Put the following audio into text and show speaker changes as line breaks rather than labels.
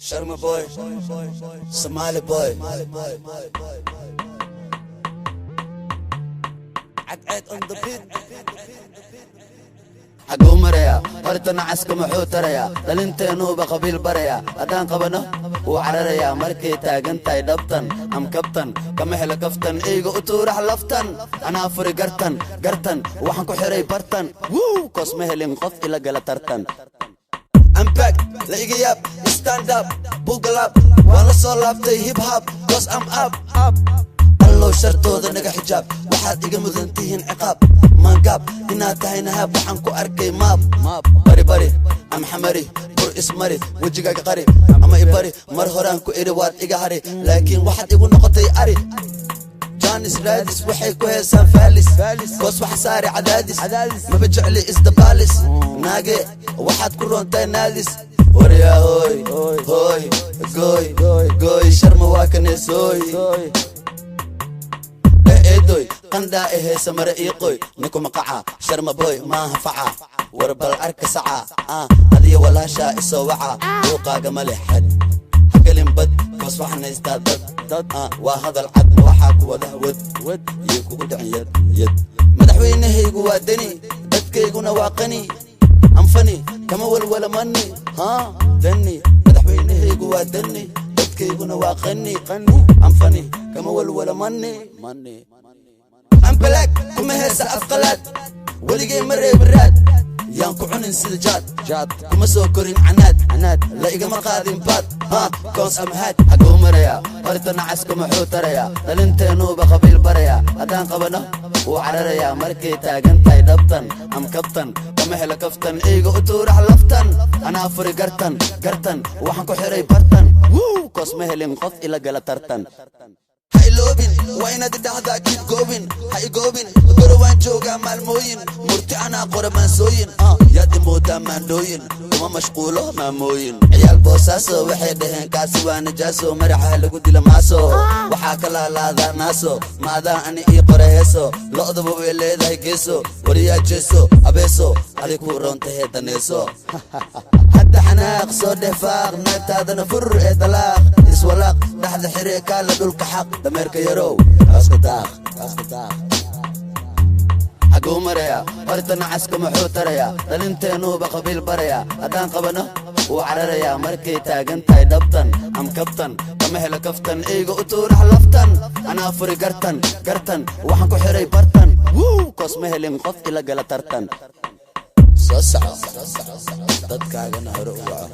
Sharma boy, Somali boy. Cadceed on the beat. Xaguu marayaa horta nacaska? Muxuu tarayaa dhalinteennuuba qabiil barayaa? Haddaan qabano wuu cararayaa. Markay taagan tahay dhabtan am kabtan, kama helo kaftan. Eyga u tuurax laftan, anaa furi gartan gartan. Waxaan ku xiray bartan wuu koos, ma helin qof ila gala tartan. I'm back, la iga yaab, stand up, buckle up. Waan la soo laabtay hip hop, 'cause I'm up, up. Allow shartooda naga xijaab, waxaad iga mudan tihiin ciqaab. Maangaab inaad tahay nahaab, waxaan ku arkay maab. Bari bari am xamari, bur ismari, wejigaaga qari ama ibari. Mar horaan ku idhi waad iga hari, laakiin waxaad igu noqotay ari. Janis raadis waxay ku heesaan faalis, koos waxa saari cadaadis. Maba jecli isdabaalis, naage waxaad ku roontahay naadis. Waryaa hooy hooy, gooy gooy, Sharma waa kaneesooy. Dheh eedoy, qandhaa e heesa mare ii qoy. Ninku maqaca Sharma boy maaha faca. War bal arka saca, adiya walaashaa isoo waca. Buuqaaga ma leh xad, hagelin bad, koos waxaan haystaa dad dad. Waa hadal cad, ma waxaa ku wada wad wad iyo kugu dhicin yad yad. Madaxweynahaygu waa deni, dadkayguna waa qani. Anfani kama walwala mani haa dani. Madaxweynahaygu waa deni, dadkayguna waa qani qani. Anfani kama walwala mani mani. Ambalaag kuma heesa afqalaad, weligay ma reebiraad. Yaan ku cunin sida jaad jaad, kuma soo korin canaad canaad. La igama qaadin baad ha, 'cause I'm hot. Xaguu marayaa horta nacaska? Muxuu tarayaa dhalinteennuuba qabiil barayaa? Haddaan qabano wuu cararayaa. Markay taagan tahay dhabtan am kabtan, kama helo kaftan. Eyga u tuurax laftan, anaa furi gartan gartan. Waxaan ku xiray bartan wuu koos, ma helin qof ila gala tartan. Ha iloobin, waa inaad idhahdaa keep going. Ha igoobin, gorowaan joogaa maalmooyin. Murti anaa qora maansooyin, yaad imoodaa maandhooyin. Kuma mashquulo maamooyin. Ciyaal Boosaaso waxay dhaheen kaasi waa najaaso, maraxa lagu dila maaso. Waxaa ka laalaadaa naaso, maadaa ani ii qora heeso. Lo'daba way leedahay geeso. Wariyaa jeeso abeeso, adig kuu roontahee daneeso. Hadda xanaaq soo dhefaaq, naagtaadana fur ee dalaaq. Iswalaaq dhexda xire, kaala dhulka xaq. Dameerka yarow cooska daaq, cooska daaq. Xaguu marayaa horta nacaska? Muxuu tarayaa dhalinteennuuba qabiil barayaa? Haddaan qabano wuu cararayaa. Markay taagan tahay dhabtan am kabtan, kama helo kaftan. Eyga u tuurax laftan, anaa furi gartan gartan. Waxaan ku xiray bartan wuu koos, ma helin qof ila gala tartan. Soo soco, dadkaagana hore u waco.